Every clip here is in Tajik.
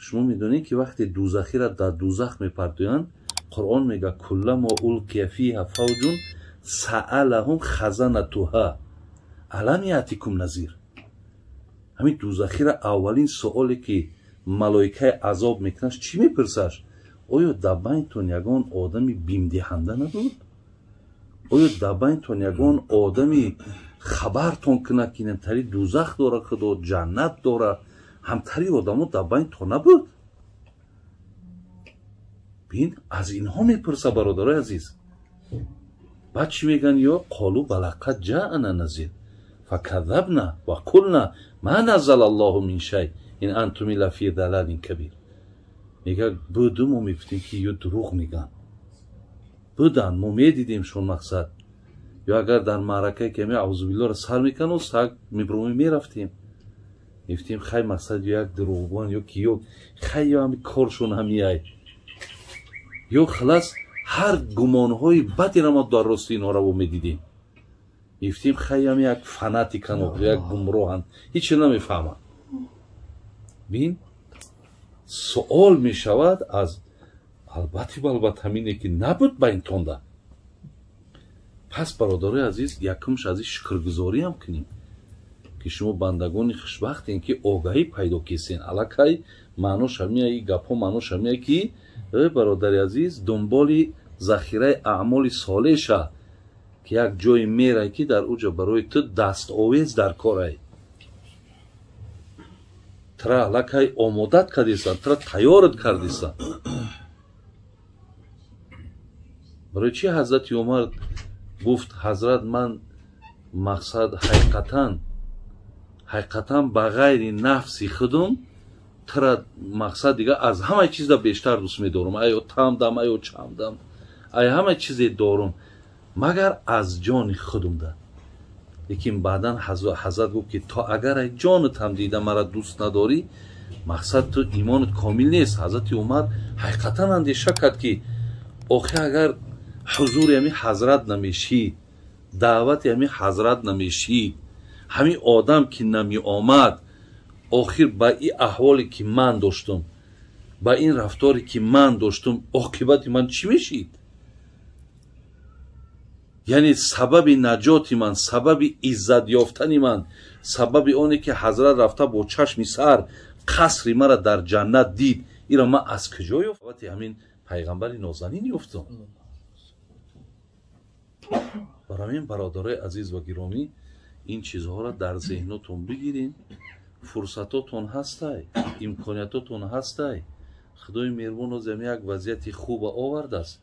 Шумо медонед ки вақте дузахиро дар дузах мепартоянд, Қуръон мега кулламо улқия фиҳа фавҷун саалаҳум хазанатуҳа алам яътикум назир. Ҳамин дузахиро аввалин суоле ки малоикаи азоб мекунаш чӣ мепурсаш? Оё дар байнтон ягон одами бимдиҳанда набуд? Оё дар байнтон ягон одами хабартон кунад ки интари дузах дора, худо ҷаннат дора, ҳамтари одамо дар байнтон набуд? Бин, аз инҳо мепурса, бародарои азиз. Баъд чӣ мегӯянд? Ё қолу балақад ҷаана назир факазабна ва қулна ма наззала аллоҳу мин шай ин антум илла фи далалин кабир. Мега буду мо мегуфтем ки ё дурӯғ мегӯянд. Будан, мо медидемшон мақсад. Ё агар дар маъракае ки ами аузубиллоҳро сар мекану саг мебиромем мерафтем. Мегуфтем хай мақсад ё як дурӯғгӯянд ё ки ё хай ё ҳами коршон ҳамияй. Ё халас ҳар гумонҳои бадеро мо дар рости инҳоро во медидем. Мегуфтем хай ҳами як фанатикан, як гумроҳанд, ҳеч намефаҳманд. Бин, суол мешавад аз албатти балбат ҳамине ки набуд байнтонда. Пас бародарои азиз, якумш аз ин шукргузориам кунем ки шумо бандагони хушбахтем ки огаҳӣ пайдо кесен. Аллакай маънош ҳамия, и гапҳо маънош ҳамия ки э бародари азиз, дунболи захираи аъмоли солеша ки як ҷое мерай ки дар уҷа барои ту дастовез дар корай. Тра аллакай омодат кардесан, тра тайёрат кардесан. Барои чӣ ҳазрати Умар гуфт ҳазрат ман мақсад ҳақиқатан ба ғайри нафси худум тра мақсад дига аз ҳамаи чизда бештар дӯст медорам. Айё тамдам, айё чамдам, ай ҳамаи чизе дорум, магар аз ҷони худумда. Лекин баъдан ҳазрат гуфт ки то агар ай ҷонатам дида мара дӯст надорӣ, мақсад ту имонат комил нест. Ҳазрати Умар ҳақиқатан андеша кард ки охи агар ҳузури ҳамин ҳазрат намешид, даъвати ҳамин ҳазрат намешид, ҳамин одам ки намеомад, охир ба ин аҳволе ки ман доштум, ба ин рафторе ки ман доштум, оқибати ман чӣ мешид? Яъне сабаби наҷоти ман, сабаби иззат ёфтани ман, сабаби оне ки ҳазрат рафта бо чашми сар қасри мара дар ҷаннат дид, инро ман аз куҷо ёфтам? Ҳамин пайғамбари нозанин ёфтам. Барои ин бародарои азиз ва гиромӣ, ин чизҳоро дар зеҳнотон бигирин. Фурсатотон ҳастай, имкониятотон ҳастай. Худои меҳрубон ҳозир як вазъияти хуба овардааст.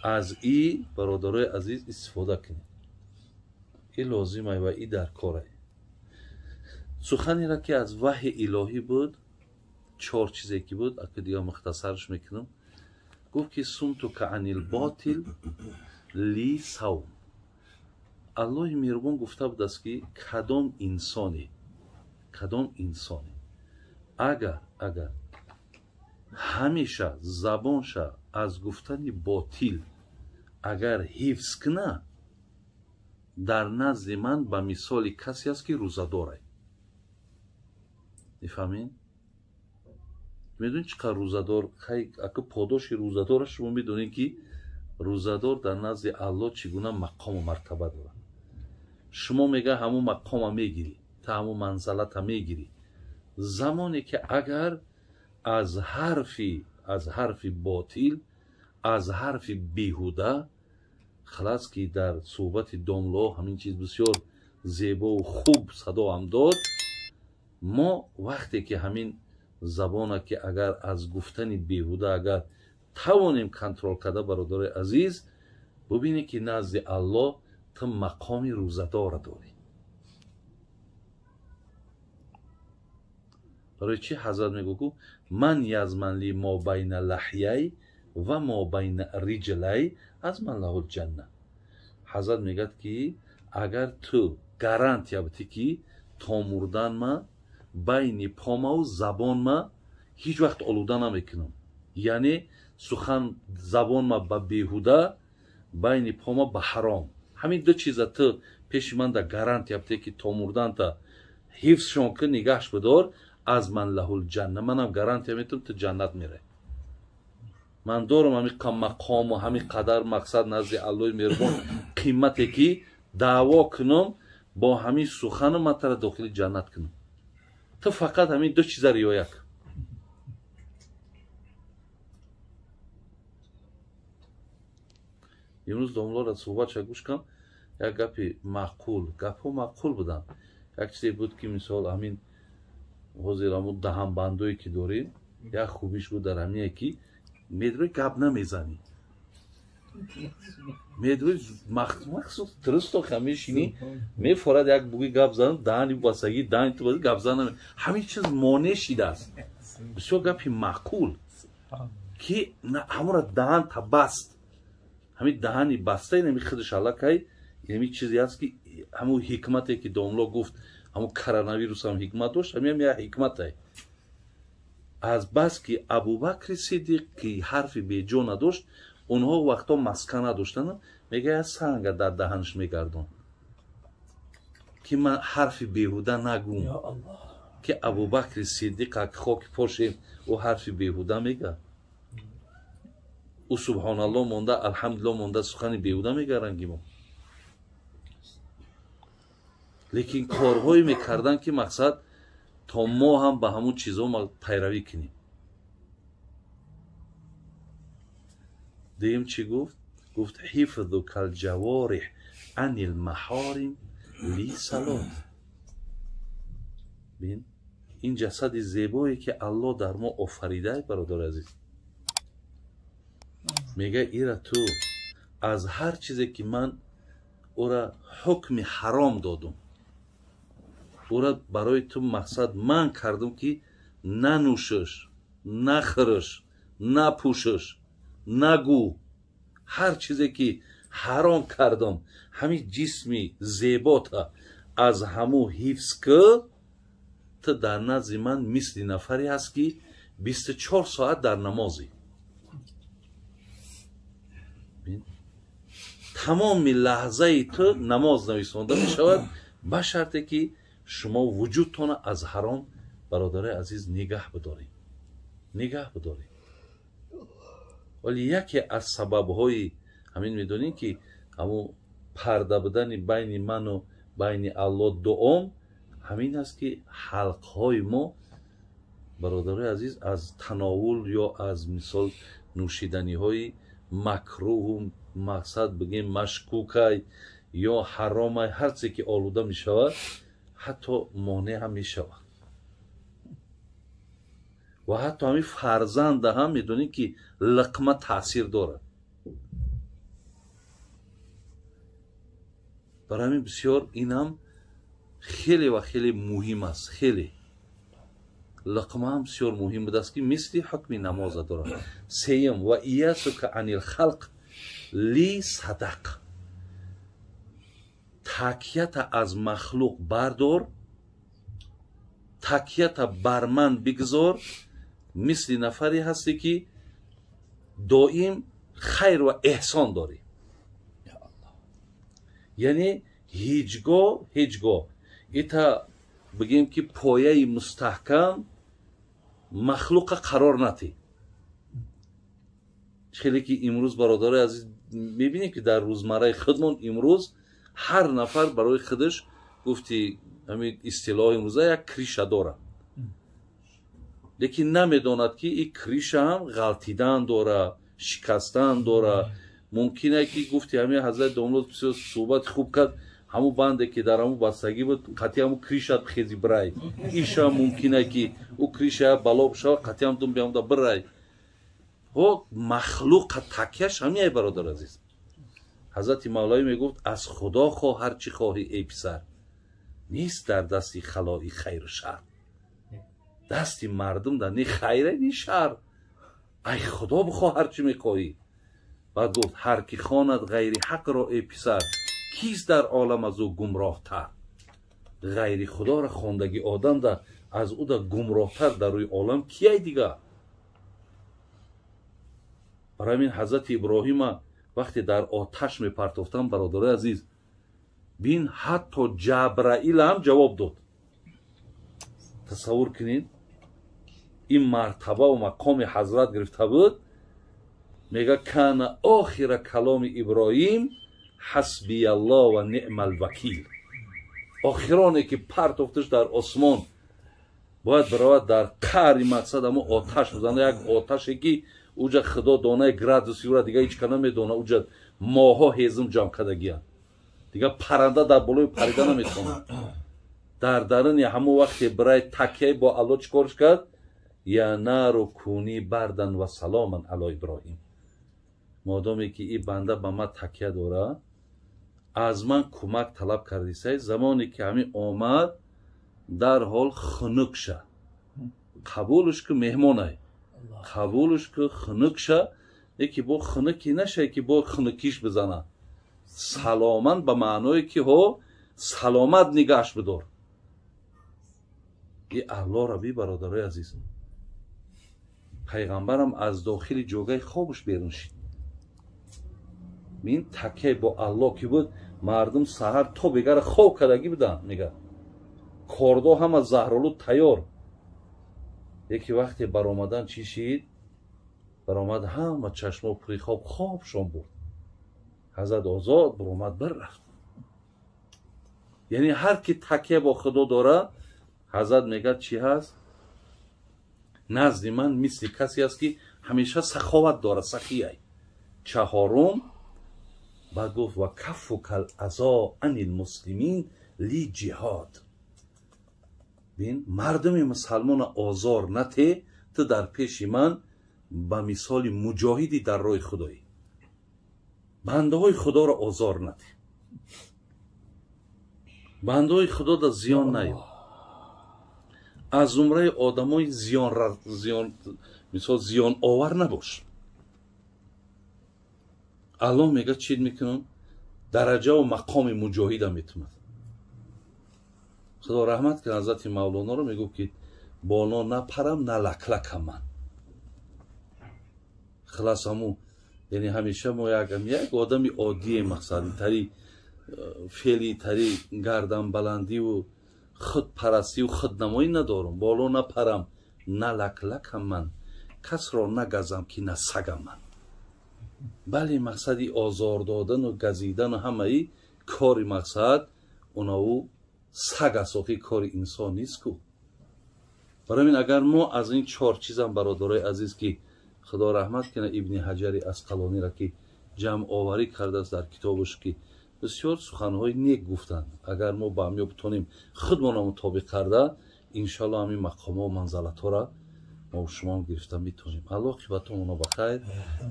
Аз и бародарои азиз истифода кунед. И лозимай ва и дар корай. Суханеро ки аз ваҳи илоҳӣ буд, чор чизе ки буд, ака дига мухтасарш мекунам. Гуфт ки сумтука анил ботил ли савм. Аллоҳи меҳрубон гуфта будааст ки кадом инсоне агар ҳамеша забонша аз гуфтани ботил агар ҳифз куна, дар назди ман ба мисоли касе аст ки рӯзадорай. Мефаҳмед? Медонед чӣ қадр рӯзадор? Хай, ака подоши рӯзадора шумо медонед ки рӯзадор дар назди Аллоҳ чӣ гуна мақому мартаба дорад. Шумо мега ҳамун мақома мегирӣ, та ҳамун манзалата мегирӣ. Замоне ки агар аз ҳарфи ботил, аз ҳарфи беҳуда, халас ки дар суҳбати домло ҳамин чиз бисёр зебову хуб садо ҳам дод, мо вақте ки ҳамин забона ки агар аз гуфтани беҳуда агар тавонем контрол карда, бародарои азиз, бубинед ки назди Аллоҳ ту мақоми рӯзадора дорӣ. Барои чӣ ҳазрат мегӯ ман язман ли мо байна лаҳяй ва мо байна риҷлай азман лаҳул ҷанна. Ҳазрат мегӯяд ки агар ту гарантия битӣ ки то мурдан ма байни помаву забонма ҳеҷ вақт олуда намекунам, яъне сухан забонма ба беҳуда, байни пома ба ҳаром, ҳамин ду чиза ту пеши ман да гарантия бите ки то мурданта ҳифзшон кун, нигаҳш бидор, Азман лаҳул ҷанна, манам гарантия метавам, ту ҷаннат мерай. Ман дорам ҳамин мақому ҳамин қадар мақсад назди Аллоҳи меҳрубон қимате ки даъво кунам, бо ҳамин сухану ман тара дохили ҷаннат кунам. Ту фақат ҳамин ду чиза риоя кун. Имрӯз домлора суҳбатша гӯш кам, як гапи маъқул, гапҳо маъқул буданд. Як чизе буд ки мисол ҳамин ҳозир ҳамун даҳанбандое ки дорем, як хубиш буд дар ҳамине ки медрои гап намезанӣ, медрои махсус дурусто мешинӣ, мефорад як буги гап зан, даҳани басагӣ, даҳани ту гап зан, ҳамин чиз монеъ шидааст. Бисёр гапи маъқул ки ҳамонро даҳан та баст, ҳамин даҳани баста инами худаш аллакай инами чизе аст ки ҳамун ҳикмате ки домло гуфт, ҳамун коронавирус ҳам ҳикмат дошт, ҳамин як ҳикмате. Аз бас ки Абубакри Сиддиқ ки ҳарфи беҷо надошт, онҳо вақто маска надоштанд, мегӯяд санга дар даҳанаш мегардон ки ман ҳарфи беҳуда нагӯм, ки Абубакри Сиддиқ ак хоки пошем, ӯ ҳарфи беҳуда мега. Ӯ субҳоналлоҳ монда, алҳамдулиллоҳ монда, сухани беҳуда мега ранги мо. Лекин корҳое мекарданд ки мақсад то мо ҳам ба ҳамун чизҳо пайравӣ кунем. Дуюм чӣ гуфт? Гуфт ҳифзу калҷавориҳ анил маҳорим ли салот. Бин, ин ҷасади зебое ки Аллоҳ дар мо офарида, бародари азиз, мега ира ту аз ҳар чизе ки ман ӯра ҳукми ҳаром додум, ӯра барои ту мақсад ман кардум ки нанӯшиш, нахӯриш, напӯшиш, нагӯ, ҳар чизе ки ҳаром кардам, ҳамин ҷисми зебота аз ҳаму ҳифз ки, ту дар назди ман мисли нафаре ҳаст ки 24 соат дар намозӣ. Тамоми лаҳзаи ту намоз нависонда мешавад, ба шарте ки шумо вуҷудтона аз ҳаром, бародарои азиз, нигаҳ бидоред, нигаҳ бидоред. Вале яке аз сабабҳои ҳамин медонем ки ҳамун парда будани байни ману байни Аллоҳ дуом ҳамин аст ки ҳалқҳои мо, бародарои азиз, аз тановул ё аз мисол нӯшиданиҳои макрӯҳу мақсад бигем машкукай ё ҳаромай, ҳар чизе ки олуда мешавад, ҳатто монеъ ҳам мешавад. Ва ҳатто ҳамин фарзанда ҳам медонем ки лиқма таъсир дорад. Барои ҳамин бисёр инам хеле ва хеле муҳим аст. Хеле лиқма ҳам бисёр муҳим будааст ки мисли ҳукми намоза дорад. Сеюм, ва иясука анил халқ ли садақ. Такията аз махлуқ бардор, такията бар ман бигзор, мисли нафаре ҳасте ки доим хайр ва эҳсон дорӣ. Яъне ҳеҷ гоҳ ита бигем ки пояи мустаҳкам махлуқа қарор натӣ. Хеле ки имрӯз, бародарои азиз, мебинем ки дар рӯзмарраи худмон имрӯз ҳар нафар барои худаш гуфти ҳамин истилоҳи имрӯза як крыша дорад, лекин намедонад ки ин крыша ҳам ғалтидан дора, шикастан дора. Мумкин е ки гуфти ҳамин ҳазрати домло бисёр суҳбати хуб кард, ҳамун банде ки дар ҳамун бастагӣ буд, қатъи ҳамун крыша хези бирай. Иша мумкин е ки ӯ крыша бало бишавад, қатъи ҳам дум биамда бирай. Ҳо махлуқа такяш ҳамин, бародар азиз. Ҳазрати Мавлавӣ мегуфт: аз Худо хоҳ ҳар чӣ хоҳӣ, эй писар, нест дар дасти халои хайру шар. Дасти мардум дар ни хайре ни шар, ай Худо бихоҳ ҳар чӣ мехоҳӣ. Баъд гуфт: ҳар ки хонад ғайри ҳақро, эй писар, кист дар олам аз ӯ гумроҳтар? Ғайри Худоро хондагӣ одам да аз ӯ да гумроҳтар дар рӯи олам кияй дигар? Барои ҳамин ҳазрати Иброҳима вақте дар оташ мепартофтанд, бародарои азиз, бин, ҳатто Ҷабраил ҳам ҷавоб дод. Тасаввур кунед. ин мартаба ва мақоми ҳазрат гирифта буд, мега кана охира каломи Иброҳим ҳасбияллоҳ ва ниъмал вакил. Охироне ки партофташ дар осмон бояд биравад дар қаъри мақсад амо оташ бизана, як оташе ки уҷа худо донаи градуси ӯра дига ҳеч ка намедона, уҷа моҳҳо ҳезум ҷамъ кардагиянд, дига парранда дар болои парида наметавонад. Дар даруни ҳамон вақте бирай такяи бо Аллоҳ чӣ корш кард? Я нару куни бардан ва саломан ало Иброҳим. Модоме ки ин банда ба ман такя дорад, аз ман кӯмак талаб кардисай, замоне ки ҳамин омад дарҳол хунук ша, қабулш ку меҳмонай, қабулш ку хунук ша, яке бо хунукӣ нашай ки бо хунукиш бизана. Саломан ба маъное ки ҳо саломат нигаҳш бидор. И Аллоҳро би бародарои азиз, пайғамбарам аз дохили ҷогаи хобаш берун шид. Мин такяй бо Аллоҳ ки буд, мардум саҳар то бегара хоб кардагӣ буданд, мега кордо ҳама заҳролуд тайёр. Яке вақте баромадан чӣ шид? Баромад ҳама чашмо пури хоб, хобшон бурд. Ҳазрат озод баромад бір рафт. Яъне ҳар ки такя бо худо дора, ҳазрат мегӯяд чӣ ҳаст? Назди ман мисли касе аст ки ҳамеша саховат дорад, сахияй. Чаҳорум баъд гуфт ва каффукал азо анил муслимин ли ҷиҳод. Бин, мардуми мусалмона озор нате, ту дар пеши ман ба мисоли муҷоҳиди дар роҳи худоӣ. Бандаҳои худоро озор нате, бандаҳои худода зиён наё. Аз зумраи одамои зиён мисол зиёновар набош. Аллоҳ мегӯяд чӣ мекунам? Дараҷаву мақоми муҷоҳида метумад. Худо раҳмат кунад ҳазрати Мавлоноро, мегуфт ки боло напарам, на лаклакам ман. Хилас ҳаму, яъне ҳамеша мо як одами оддие мақсад, тари феъли тари гарданбаландиву худпарастиву худнамоӣ надорам. Боло напарам, на лаклакам ман, касро нагазам ки на сагам ман. Бале, мақсади озор додану газидану ҳамаи кори мақсад унаву саг аст, охи кори инсон нест ку. Барои ин агар мо аз ин чор чизам бародарои азиз ки худо раҳмат кунад Ибни Ҳаҷари Асқалониро ки ҷамъоварӣ кардааст дар китобаш ки бисёр суханҳои нек гуфтанд, агар мо ба ҳамё битонем худмонро мутобиқ карда, иншоалло ҳамин мақомҳо манзалатҳоро мо шумоам гирифта метавонем. Аллоҳ қибатомоно ба хайр,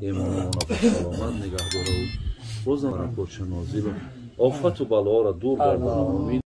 эмономоно ба саломат нигаҳ дорад, бозам баракотша нозилу офату балоҳоро дур гардонад. Омин.